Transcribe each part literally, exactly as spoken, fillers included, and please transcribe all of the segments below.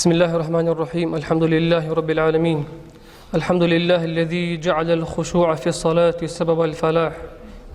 بسم الله الرحمن الرحيم. الحمد لله رب العالمين. الحمد لله الذي جعل الخشوع في الصلاة سبب الفلاح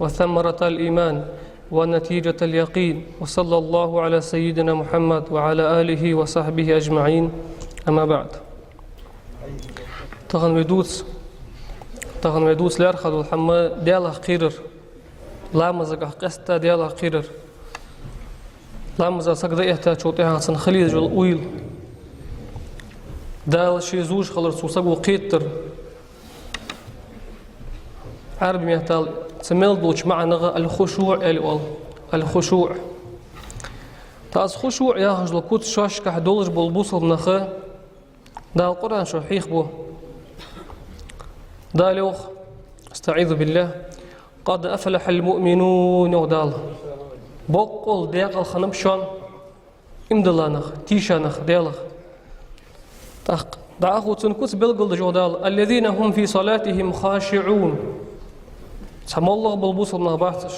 وثمرة الإيمان ونتيجة اليقين. وصلى الله على سيدنا محمد وعلى آله وصحبه أجمعين. أما بعد. Тахан вай дувц, тахан вай дувц лаьрхӀа дола хӀама Даьлах кхерар. Ламазагахь къаьстта Даьлах кхерар. Ламаза саг дӀаэттачул тӀехьагӀа цун хила езаш йола уйла. Дала ше зувш хилар цу саго кхетар. Ӏарбий меттала цу мел долча маӀанах аль-хушуӀ аьле оал. Аль-хушуӀ. ТӀаккха из хушуӀ яхаш дола куц шоашкахь долаш бола бусалба нах Дала Къуръан чу хьехабу. Дала йоах, أستعيذ بالله: قد أفلح المؤمنون, йоах Дала. Боккъал декъала хиннаб шоана иман дилла нах, тийша нах Даьлах. ТӀаккха дӀахо цун куц белгалдеш йоах Дала: الذين هم في صلاتهم خاشعون. Цхьа моллагӀа бола бусалба нах бац уж.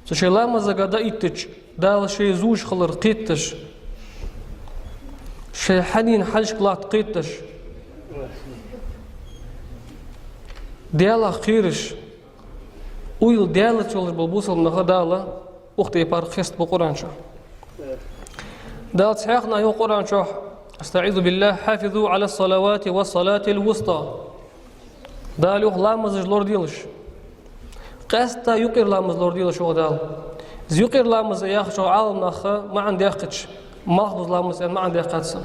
Цу шоай ламазага дӀаэттача, Дала ше зувш хилар кхеташ, шоай хьанна хьалхашка латта кхеташ, Даьлах кхераш, уйла Даьлаца йолаш бола бусалба нах Дала укх тайпара хестабу Къуръан чу. Дала цхьаькханахьа йоах Къуръан чу: أستعيذ بالله: حافظوا على الصلوات والصلاة الوسطى. Дала йоах: ламазаш лораделаш. Къаьстта юкъера ламаз лораделаш, йоах Дала. Из юкъера ламаз яхачох Ӏаламнаха маӀан даьккхача, малхбуза ламаз аьнна маӀан даьккхад цун.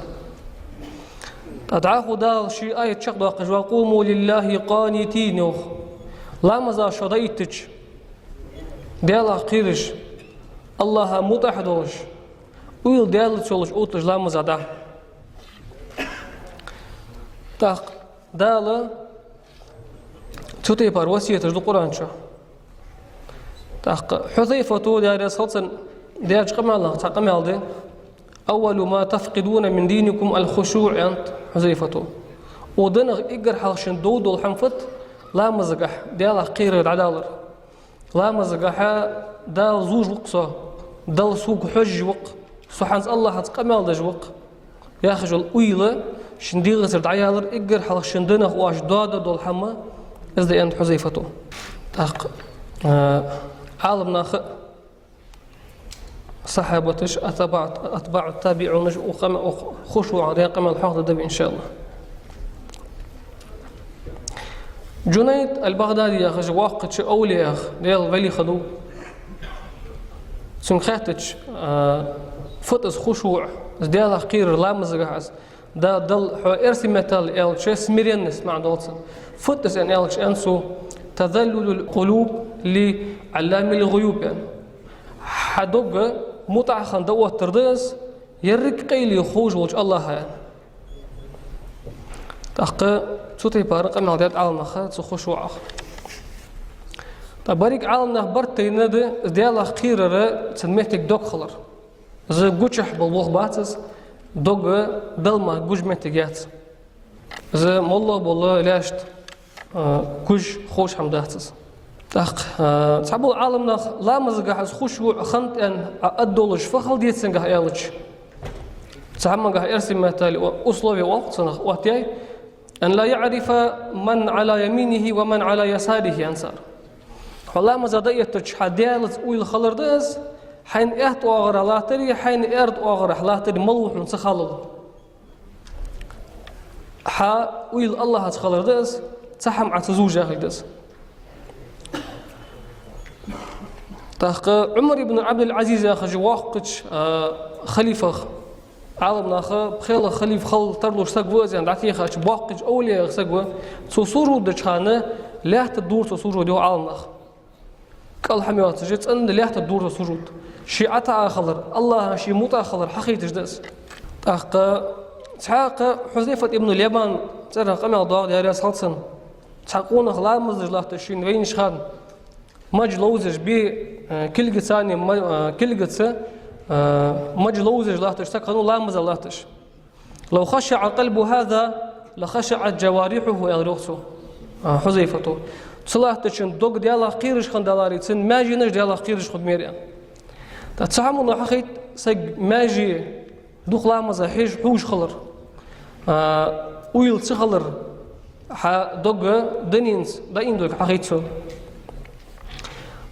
ТӀаккха дӀахо Дала ший аят чакхдоаккхаш: وقوموا لله قانتين, йоах. Ламаза шо дӀаэттача, Даьлах кхераш, АллахӀа мутӀахьа долаш, уйла Даьлаца йолаш отташ ламаза дӀа. ТӀаккха Дала цу тайпара васкеташ ду Къуръан чу. ТӀаккха Хьузайфата, Даьла раьза хилва цунна, даьча къамаьлах цхьа къамаьл да: أول ما تفقدون من دينكم الخشوع, аьннад Хьузайфата. Укх динах эггара хьалха шун дов дола хӀама фуд? Ламазагахь Даьлах кхерар дӀадалар. Ламазагахь Дала зувш ва-кх со, Далла сога хьожаш ва-кх, со хӀанз АллахӀаца къамаьл деш ва-кх яхаш йола уйла шун дегӀацара дӀаялар, эггара хьалха шун динах оаш доаде дола хӀама из да, аьннад Хьузайфата. ТӀаккха, а, Ӏаламнаха, сахьабаташ, атбаӀу, атбаӀу табиӀунаш укх къама-, укх хушуӀах даь къамаьл хьоахаду вай, иншааллахӀ. Джунайд аль-БагӀдади яхаш воккхача овлияех, Даьла вели хиннав, цунга хаьттача, а, фуд из хушуӀ, из Даьлах кхерар ламазагахь, из да-, Дала, хьо эрсий меттала аьлча, смиренность маӀан долаш да. Фуд из аьнна аьлча, аьннад цо: تذلل القلوب لعلام الغيوب, аьнна. Хьа дог мутӀахьа хинна дӀаоттар да из еррига къайле ховш волча АллахӀа, аьнна. ТӀаккха цу тайпара къамаьл даьд Ӏаламнаха цу хушуӀах. ТӀаккха берригаш Ӏаламнах барт тайна да из Даьлах кхерара цун моттиг дог хилар. Из гучахь бола болх бац из, дог Далла мара гуш моттиг яц. Из моллагӀа бола лаьшта, а, гуш ховш хӀама дац из. ТӀаккха, а, цхьабола Ӏаламнах ламазагахь из хушуӀ хиннад аьнна Ӏа аргдолаш фу хила деза цунгахь аьлча, цу хӀамангахь эрсий меттала условие оал-кх цунах, оттаяьй: أن لا يعرف من على يمينه ومن على يساره, аьннад цар. Хьо ламаза дӀаэттача, хьа Даьлаца уйла хилар да из, хьайна аьтта оагӀорахьа латтари, хьайна аьрда оагӀорахьа латтари малув хьона ца хилалу. Хьа уйла АллахӀаца хилар да из, цхьа хӀама Ӏа ца зувш яхилга да из. ТӀаккха Ӏумар ибн Ӏабдул-Ӏазиз яхача воккхача, а, халифах, Ӏаламнаха пхелагӀа халифа хила тарлуш саг ва из аьнна дӀатехача боккхача овлияех саг ва, цо сужуд деча хана лаьтта дора цо сужуд, йоах Ӏаламнаха. КӀал-хӀама йоацаш, цӀенна лаьтта дора цо сужуд. Ше ӀотаӀа хилар, АллахӀа ше мутӀахьа хилар хьахайташ да из. ТӀаккха цхьаькха Хьузайфат ибн Яман цӀерах къамаьл доагӀа, Даьла раьза хилва цунна. Цхьа къонах ламаз деш латташ шийна вайнача хана, маж ловзаш бе, э, кулгаца, ма-, э, кулгаца, э, маж ловзаш латташ саг хиннав ламаза латташ. لو خشع قلب هذا لخشعت جوارحه, аьлар йоах цо, а, Хьузайфата. Цу латтачун дог Даьлах кхераш хинна даларе, цун маьженаш Даьлах кхераш хургда мара, аьнна. ТӀаккха цу хӀамано хьахайт саг маьже дукха ламаза хьеж-, хьувш хилар. А, уйла ца хилар хьа дог дуненца дӀаийна долга хьахийцо.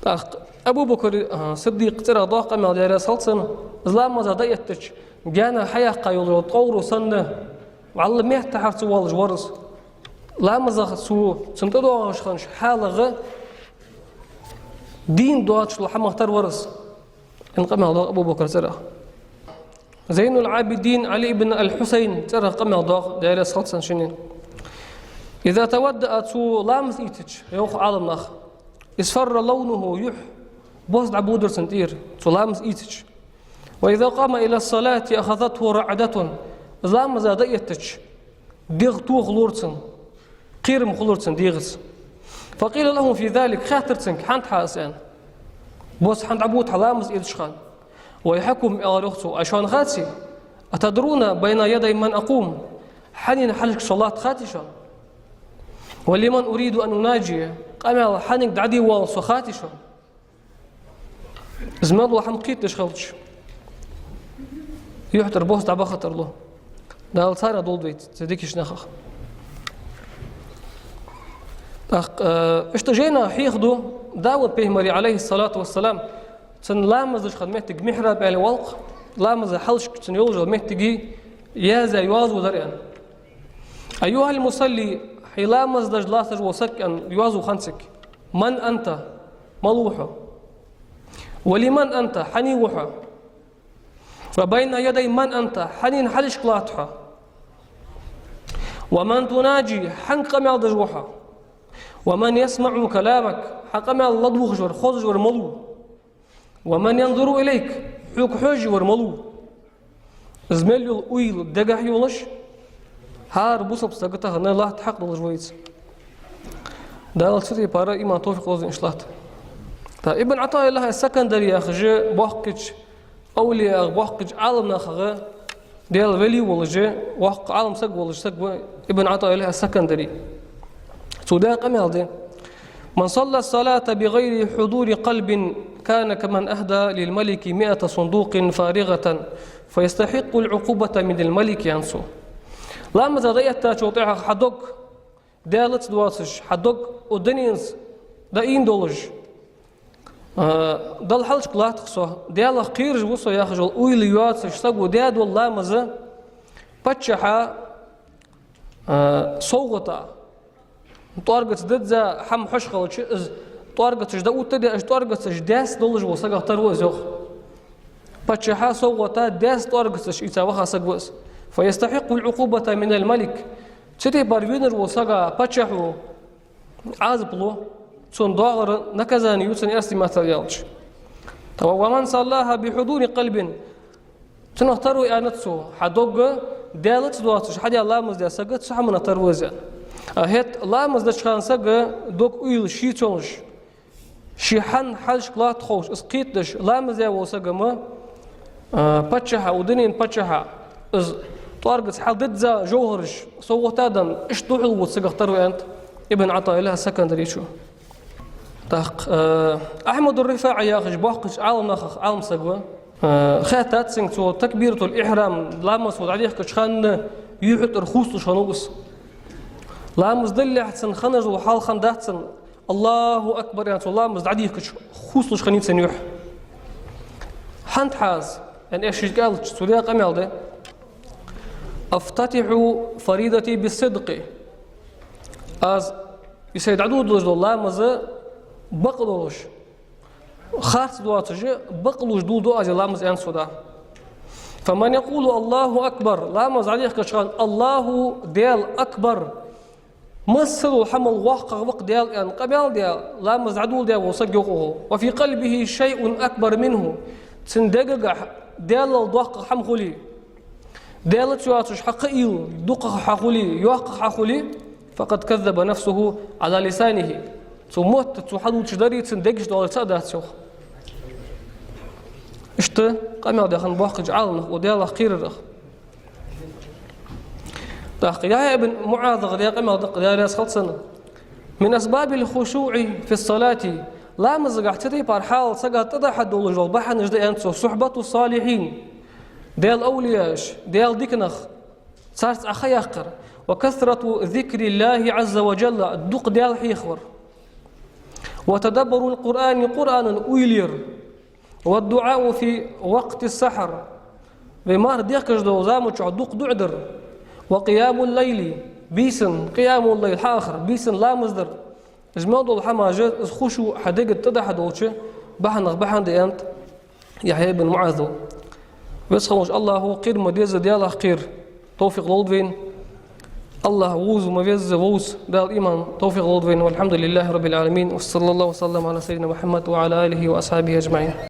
ТӀаккха Абу Бакр, а, Сиддикъа цӀерах доагӀа къамаьл, Даьла раьза хилва цунна, из ламаза дӀаэттача, гаьна хьаяьккха йола ткъовра санна, вӀалла меттахьара ца воалаш вар из. Ламазах цо, цунна тӀадоагӀаш хиннача хьалагӀа дийна доацаш дола хӀамах тара вар из. Ин къамаьл доагӀа Абу Бакра цӀерах. Зайнуль-Ӏабидин Ӏали ибн аль-Хьусайн цӀерах къамаьл доагӀа, Даьла раьза хилва цунна шиннена. إذا توضأ, цо ламаз ийцача, йоах Ӏаламнаха, اصفر لونه, юхь бос дӀабодар цун тӀера, цо ламаз ийцача. وإذا قام إلى الصلاة أخذته رعدة, из ламаза дӀаэттача, дегӀ тохалора цунна, кхерам хулар цун дегӀаца. فقيل له في ذلك, хаьттар цунга, хӀанз хьа из аьнна. Бос хӀанз дӀабода хьа ламаз эцача хана. ويحكم, аьлар йоах цо, ай шоана хаций? أتدرون بين يدي من أقوم؟ Хьанна хьалхашка со латт хаций шоана? ولمن أريد أن أناجي؟ Къамаьл хьанна дӀадийвала со хаций шоана? Из мел дола хӀама кхетадеш хилча, юхь тӀара бос дӀабаха тарлу. Дала царна долда вай, цу дикача нахах. ТӀаккха, э, иштта жайнах хьехаду Дауд пайхамара, Ӏалайхи ссалату вассалам, цун ламаз деш хинна моттиг михьраб аьле оал-кх, ламаза хьалхашка цун йолаш йола моттиг яздаь йоазув дар аьнна. أيها المصلي, хӀай ламаз деш латташ вола саг, аьнна, йоазув хиннад цига. من أنت, мала ва хьо? ولمن أنت, хьанна ва хьо? وبين يدي من أنت, хьанна хьалхашка латт хьо? ومن تناجي, хьанга къамаьл деш ва хьо? ومن يسمع كلامك, хьа къамаьл ладувгӀаш вар, хозаш вар мала ва? ومن ينظر إليك, хьога хьожаш вар мала ва? Из мел йола уйла дегахьа йолаш, хӀара бусалба сага тахан латта хьакъ долаш ва из. Дала цу тайпара иман, товфикъ лолда вайна, иншаллахӀ. ТӀаккха Ибн ӀатӀаиллахӀ ас-Сакандари яхаш боккхача овлияех, боккхача Ӏаламнахах, Даьла вели волаш, воккха Ӏалам саг волаш саг ва Ибн ӀатӀаиллахӀ ас-Сакандари. Цо даь къамаьл да: من صلى الصلاة بغير حضور قلب كان كمن أهدى للملك مائة صندوق فارغة فيستحق العقوبة من الملك, аьннад цо. Ламаза дӀаэттачул тӀехьагӀа хьа дог Даьлаца доацаш, хьа дог укх дуненца дӀаийна долаш, а, Далла хьалхашка латт-кх со, Даьлах кхераш ва со яхаш йола уйла йоацаш саго даь дола ламаз паччахьа, а, совгӀата, тӀоаргаца дизза хӀама хьош хилча, из тӀоаргацаш дӀаоттадаь, уж тӀоаргацаш даьсса долаш волча сагах тара ва из, йоах. Паччахьа совгӀата даьсса тӀоаргацаш ийца ваха саг ва из. فيستحق العقوبة من الملك. Цу тайпара венаш волча сага паччахьо Ӏазап лу, цунна доагӀар наказани я цунна, эрсий маттала аьлча. ومن صلاها بحضور قلب. Цунах тара ва, аьннад цо, хьа дог Даьлаца доацаш хьадаь ламаз даь саг, цу хӀаманах тара ва из. А хӀаьта ламаз деча хана сага дог, уйла шийца йолаш, ше хьанна хьалхашка латт ховш, из кхетадеш, ламаз даь вола саг-м, а, паччахьа, укх дунен паччахьа, из тӀоаргаца хьалдизза жовхӀараш совгӀата а денна, иштта духьал волча сагах тара ва, аьннад Ибн ӀатӀаиллахӀ ас-Сакандаречо. ТӀаккха, а, Ахьмад ар-РифаӀи яхаш боккхача Ӏаламнахах Ӏалам саг ва. А, хаьттад цунга, цо такбиратуль-ихьрам, ламаз цо дӀадехкача хана юхь тӀара хувцалуш хиннав из. Ламаз далехьа цун хинна дола хьал хиннадац цун, «АллахӀу акбар» аьнна, цо ламаз дӀадехкача хувцалуш хиннай цун юхь. «ХӀанз хьа из?» аьнна, шийга аьлча, цо даь къамаьл да: «أفتتح فريضتي بالصدق». Аз из сай дӀадодаш дола ламаз бакъ долаш, харц доацаш, бакълуш доладу аз из ламаз, аьннад цо, да. «فمن يقول الله أكبر», ламаз дӀадехкача хана «АллахӀу», Даьла, «акбар», массадола хӀамал воккхагӀа ва-кх Даьла аьнна къамаьл даь, ламаз дӀадоладаь вола саг, йоах укхо, «وفي قلبه شيء أكبر منه», цун дегагахьа Даьлал доккхагӀа хӀама хуле, Даьлаца йоацаш хьа кхы уйла дукхагӀа хьахуле, йоккхагӀа хьахуле, «فقد كذب نفسه على لسانه». Цо мотт, цо хьадувцаш дар цун дегашта доаллар цаӀ дац, йоах. Иштта къамаьл даь хиннад боккхача Ӏаламнаха укх Даьлах кхерарах. ТӀаккха Яхья ибн МуӀазах даь къамаьл да-кх, Даьла раьза хилва цунна: «من أسباب الخشوع في الصلاة». Ламазагахьа цу тайпара хьал сага тӀадахьа долаш дола бахьанаш да, аьннад цо, «صحبة الصالحين». Даьла овлияаш, Даьла дика нах, царца Ӏа ха яккхар. وكثرة ذكر الله عز وجل, дукха Даьла хьехавар. وتدبر القرآن, Къуръана уйла яр. والدعاء في وقت السحر, вай марха дехкаш долча заман чухь дукха дуӀа дар. وقيام الليل, бийсан, къиямул-лайл хьаахар, бийсан ламаз дар. Из мел дола хӀамаш, из хушуӀ хьа дега тӀа дахьа долча бахьанех бахьан да, аьннад Яхья ибн МуӀаза. Веза хинна волча АллахӀа кхера ма деззара Даьлах кхера товфикъ лолда вайна. АллахӀ вовза ма веззара вовза Дала иман, товфикъ лолда вайна. والحمد لله رب العالمين. وصلى الله وسلم على سيدنا محمد وعلى آله وأصحابه أجمعين.